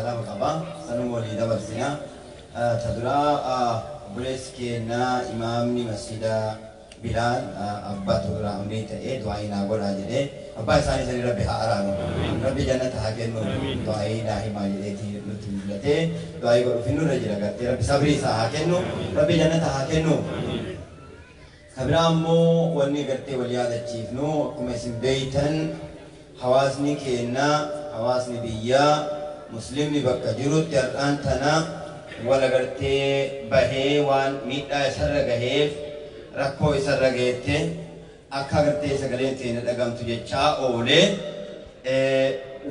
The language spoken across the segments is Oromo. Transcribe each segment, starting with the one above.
Takka lama qaba. Sanuma walii dabarsina. Ta duraa, obboleessi keenya imaamni masjida Bilaal abbaa Tobiraa Amrii ta'ee du'aa'ii naa godhaa jedhee, abbaa isaanii sanii Rabbi haa araaru. Rabbi jannata haa kennu. Du'aa'ii naa himaa jedheeti nutti mul'atee du'aa'ii godhuuf nurra jira gartee. Rabbi sabrii isaa haa kennu. Rabbi jannata haa kennu. Ka biraa ammoo wanni gartee wal yaadachiifnu, akkuma isin beeytan, hawaasni keenya, hawaasni biyyaa, muslimni bakka jirutti har'aan tana wal agartee bahee waan miidhaa isarra gaheef, rakkoo isarra geette akka agartee sagaleen teenya dhagamtu jechaa oolee,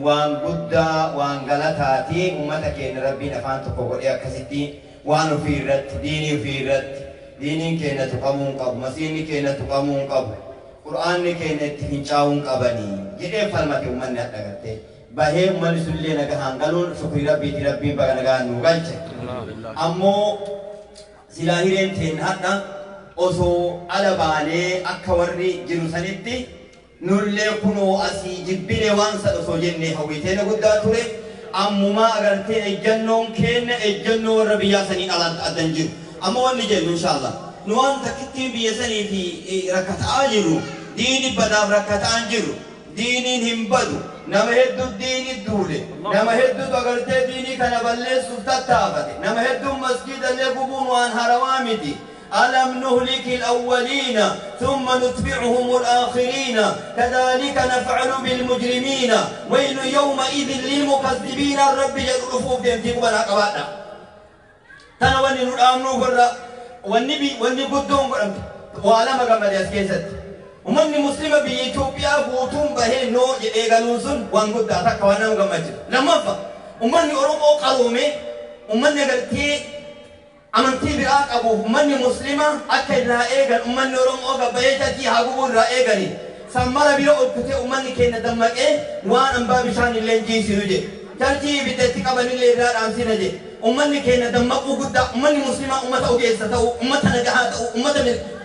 waan guddaa, waan galataati. Ummata keenya Rabbiin afaan tokko godhee akkasitti waan ofii irratti, diinii ofii irratti, diiniin keenya tuqamuu hin qabu, masiinni keenya tuqamuu hin qabu, Qur'aanni keenya itti fincaa'uu hin qabanii jedhee falmate. Ummanni hadha gartee bahee, ummanni sunillee nagahaan galuun shukrii Rabbiiti. Rabbiin baga nagahaan nuu galche. Ammoo silaa hireen teenya hadha osoo ala baanee akka warri jiru sanitti nullee kunoo asii jibbine waan san osoo jennee hawwiteena guddaa ture. Ammumaa agartee ejjannoon keenya ejjannoo warra biyyaa sanii alaan addan jiru. Amma wanni jennu, inshaallah, nu waan takkittiin biyya sanii fi rakkataa jirru, diini badaaf rakkataan jirru, diiniin hin badu. Nama hedduu diini duule, nama hedduutu agartee diinii kana balleessuuf tattaafate, nama hedduun masjiidallee gubuun waan harawaa miti. ألم نهلك الأولين ثم نتبعهم الآخرين كذلك نفعل بالمجرمين ويل يومئذ للمكذبين. الرب jedhu deemtii qubanaa qabaadha. Tana wanni nu dhaamnuu irra wanni wanni guddoon godhamte waa lama gammade as keessatti. Uummanni muslima biyya Itoophiyaa guutuun bahee no jedhee galuun sun waan guddaa takka, waan nama gammachiisu. Lammaffaa, uummanni Oromoo qaroomee, uummanni agartee amantii biraa qabuuf, uummanni muslima akka irraa eegan, uummanni Oromoo gabbayee churchii haa gubuu irraa eegani. Sammara bira okkutee uummanni keenya dammaqee waan ambaa bishaan illee jiisinu jedhe. Churchii ibidda itti qabanillee irraa dhaamsina jedhe. Uummanni keenya dammaquu guddaa, uummanni muslimaa uummata ogeessa ta'uu, uummata nagahaa ta'uu,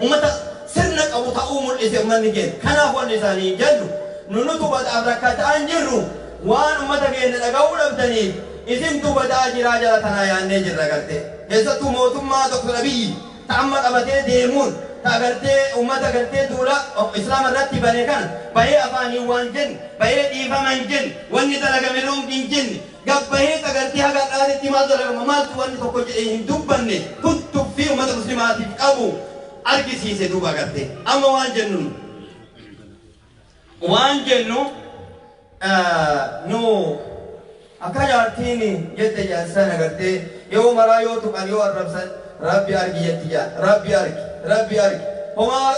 uummata sirna qabu ta'uu mul'ise uummanni keenya. Kanaaf wanni isaanii jennu, nu nutu badaaf rakkataan jirru, waan uummata keenya dhaga'uu dhabdaniif isintu badaa jiraa jala tanaa yaannee jirra gartee. Keessattuu mootummaa Dr. Abiyyi ta amma qabatee deemuun, ta agartee uummata gartee duula islaama irratti bane kana bahee afaaniin waan jenne, bahee dhiifama hin jenne, wanni dalagame wrong hin jenne, gabbahee agartee haga dhaatitti maal dalagama maaltu wanni tokko jedhee hin dubbanne kun tuffii uummata muslimaatiif qabu argisiise duuba agartee. Amma waan jennu, nu akka jaartiin jette jaarsan agartee yoo maraa yoo tuqan, yoo arrabsan, "Rabbi argi" jetti jaan. "Rabbi argi, Rabbi argi." Homaa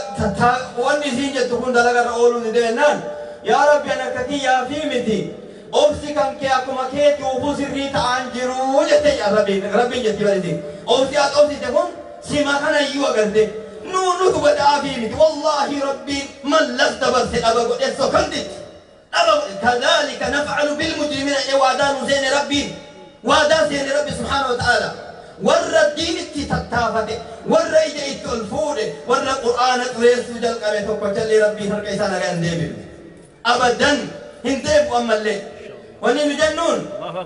wanni isiin jettu kun dalagarra ooluu dide jennaan, "Yaa Rabbi, an akka kiyyaa fi miti, obsi kan kee akkuma keetti ufuu sirrii ta'aan jiru" jette jaan. Rabbiin, Rabbiin jetti barisi, obsi ati obsite kun sima kana iyyuu agarte nu nutu badaa fi miti. Wallaahi, Rabbiin Mallas dabarse dhaba godhe sokanditti dhaba. كذلك نفعل بالمجرمين ee waadaa nu seene Rabbiin, waadaa seene Rabbi سبحانه وتعالى. Warra diinitti tattaafate, warra ija itti ol fuudhe, warra Qur'aana xureessuu jalqabe tokkochallee Rabbiin harka isaa nagaa hin deebifne, abadan hin deebi'u. Ammallee wanni nu jennuun,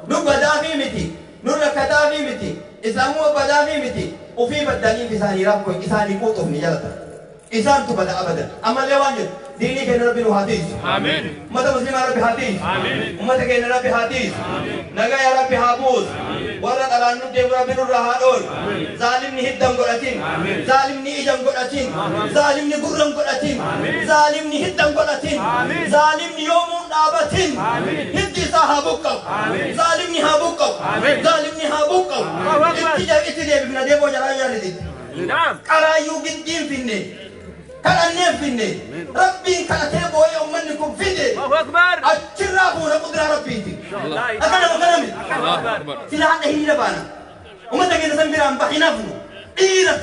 nu badaafii miti, nu rakkataafii miti, islaamuma badaafii miti, ufii baddaniif isaanii rakkoo isaanii quuxuuf ni jalata, isaantu bada abadan. Ammallee waan jedhu, diinii keenya Rabbi nu haa tiisu. Amiin. Ummata muslimaa Rabbi haa tiisu. Amiin. Ummata keenya Rabbi haa tiisu. Nagaya Rabbi haa buusu. Warra dhalaan nu deemu Rabbi nurraa haa dhoolu. Zaalimni hiddan godhatin, zaalimni ijan godhatin, zaalimni gurran godhatin, zaalimni hiddan godhatin, zaalimni yoomuun dhaabatin, hiddi isaa haa buqqa'u, zaalimni haa buqqa'u, zaalimni haa buqqa'u. Itti deebifna deeboo jaraa yaaditi. Naam. Qaraayyuu giddiin finne, kadhanneen finne, Rabbiin kadhatee boo'ee ummanni kun fide. الله أكبر. Achirraa fuuna qudiraa Rabbiiti. Akkana akkana miti. Sila hadha hiriira baana, ummata keenya san biraan bahinafnu. Dhiira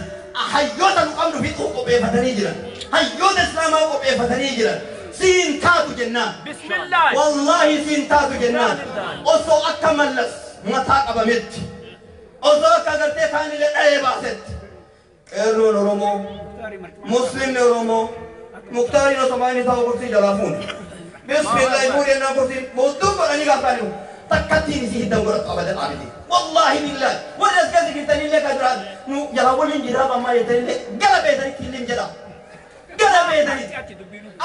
hayyoota nu qabnu fixuu qopheeffatanii jiran, hayyoota islaamaa qopheeffatanii jiran. Siin taatu jennaan. بسم الله. Wallaahi, siin taatu jennaan. Osoo akka Mallas mataa qabametti, osoo akka agartee kaanillee dhahee baasetti, qeerroon Oromoo, muslimni Oromoo, Muktaariin osoo maayini ta'u kursii jalaa fuune, bismillahi, fuudhee jennaan kursiin mudduu godhanii gaafaanii. Takkattiin isii hiddan godhatu abadan abidi. Wallaahi billahi warri as keessa jirtanillee ka duraan nu jala waliin jiraa ammaa jettanillee gara beetanitti illee jedha. Gara beetanitti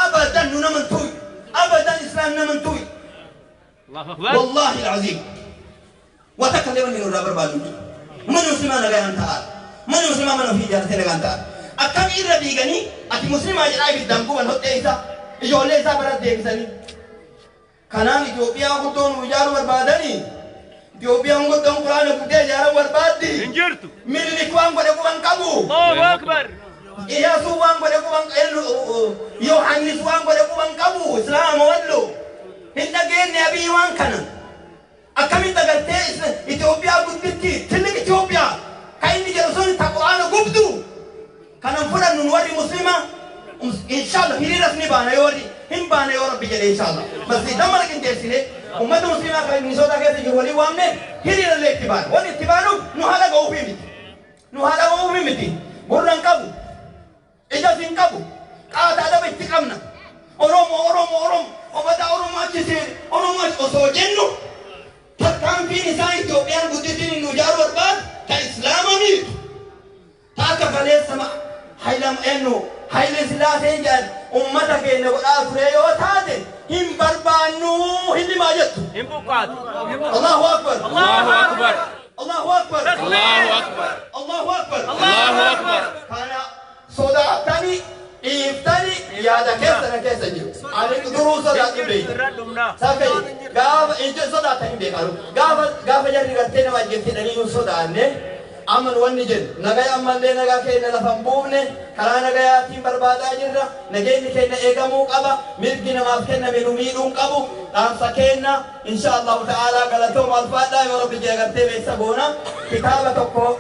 abadan nu naman tuuyi. Abadan islaam naman tuuyi. Wallaahi alcaziim. Watakkallee wanni nurraa barbaadu hin jiru. Manni muslimaa nagaan ta'a. Manni muslimaa mana ofii ijaarratee nagaan ta'a. Akkam irra diiganii ati muslimaa jedhaa ibiddaan guban hoxxee isaa ijoollee isaa bara deebisanii. Kanaan Itoophiyaa guddoo nu ijaaruu barbaadanii Itoophiyaan guddoon quraana guddee ijaaruu barbaaddi. Hin jirtu. Minilik waan godhe quban qabu. Allahu Akbar. Iyaasuu waan godhe quban Yohaannis waan godhe quban qabu. Islaama wallo. Hin dhageenye Abiy waan kana. Akkamitti agartee Itoophiyaa gudditti tillik Itoophiyaa kan inni jedhu sun ta quraana gubdu. Kanan fudhannu nu warri muslimaa inshallah hiriiras ni baana yoo warri hin baana yoo rabbi jedhe inshallah. Masjiida mara qindeessine ummata muslimaa kan Minisoota keessa jiru walii waamne hiriira illee itti baana. Wanni itti baanuuf nu haala ga'uufi miti. Nu haala ga'uufi miti. Gurra hin qabu. Ijas hin qabu. Qaata adaba itti qabna. Oromoo Oromoo Oromoo obadaa Oromoo achi seene Oromoo achi osoo jennu tarkaanfiin isaa Itoophiyaan guddittiin nu ijaaruu barbaadu ta Islaama miitu. Ta akka kaleessa Hayila eenyu Haile Sillaaseen jedhan ummata keenya godhaa ture yoo taate hin barbaannu hin himaa jettu. Hin buqqaatu. Allahu Akbar. Allahu Akbar. Allahu Akbar. Allahu Akbar. Allahu Akbar. Allahu Akbar. Kana sodaatanii dhiiftanii yaada keessa na keessa jiru. Ani duruu sodaadhin beeyta. Irra dhumna. Sakai gaafa ija sodaatanii beekaru. Gaafa gaafa jarri gartee nama ajjeefte hin sodaanne amman wanni jennu nagaya ammallee nagaa keenya lafa hin buufne karaa nagayaatiin barbaadaa jirra. Nageenyi keenya eegamuu qaba. Mirgi namaaf kenname nu miidhuu hin qabu. Dhaamsa keenya insha Allahu ta'ala galatooma alfaadhaa yoo rabbi jee gartee beeksisa goona. Kitaaba tokko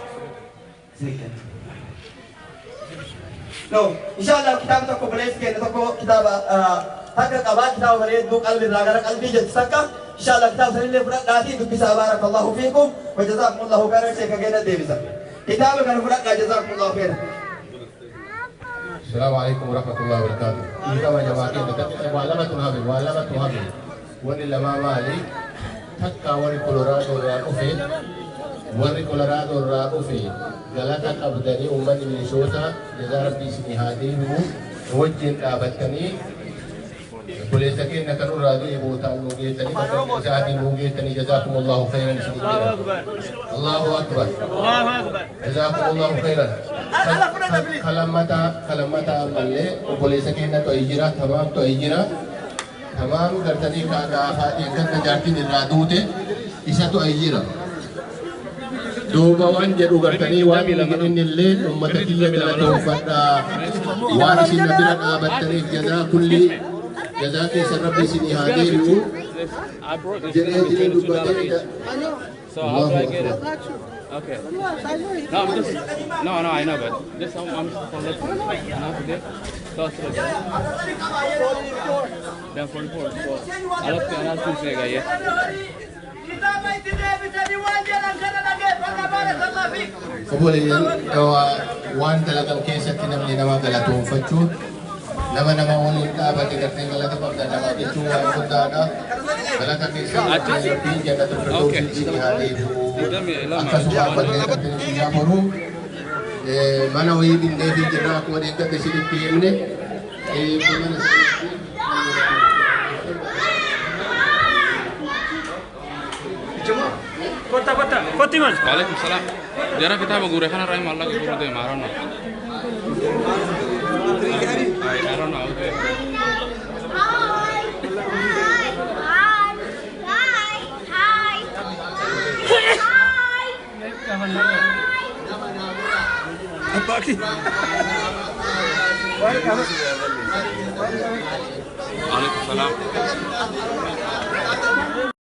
No, inshallah kitaaba tokko buleessi keenya tokko kitaaba takka qabaa kitaaba bareedduu qalbii irraa gara qalbii jettu takka inshallah kitaaba sanillee fudhadhaatii dubbisaa baarakallahu fiikum wa jazaakumullahu khairan sheeka keenya deebisa. Kitaaba kana fudhadhaa jazaakumullahu khairan. السلام عليكم ورحمة الله وبركاته. إذا جماعة وعلمة هذه وعلمة هذه وني لما مالي تكا وري كولورادو رأوفي وري كولورادو رأوفي غلطة قبضني أمني مينيسوتا جزا ربي سني هذه وجن آبتني بوليسكين كانوا رادو يبوتان نوجيتني ساعتي نوجيتني جزاكم الله خيرا. الله أكبر. الله أكبر. الله أكبر. جزاكم الله خيرا. كلمتا كلمتا ملي وبوليسكين تو إجرا تمام تو إجرا تمام قرتني كاغافاتي كن جارتين الرادوته إسا تو إجرا دوبا وان جدو قرتني وان إن الليل أمتك يتلتوفتا وان سنبرا آبتني جزا كل جزاك سربي سني هذه جريت دوبا. So how do I get it? Okay. No, I'm just no, I know, but this I'm just collecting enough of this. So it's then 44. So I'll have to say yeah. Obboleeyyan waan dalagan keessatti namni nama galatoonfachuun nama nama waliin dhaabate gartee galata qabda namaa jechuun waan guddaadha. Galata keessatti rabbiin jannata firdawsii isinii haa deebi'u. Akkasuma ammallee gartee guyyaa boruu mana wayii binneefi jirra akkuma deeggarre isinitti himne mana Kota kota koti man. وعليكم السلام. جرى كتاب غوري خنا راي مالله غوري ده مارنا. I don't know. Okay. Hi. Hi. Hi. Hi. Hi. وعليكم السلام.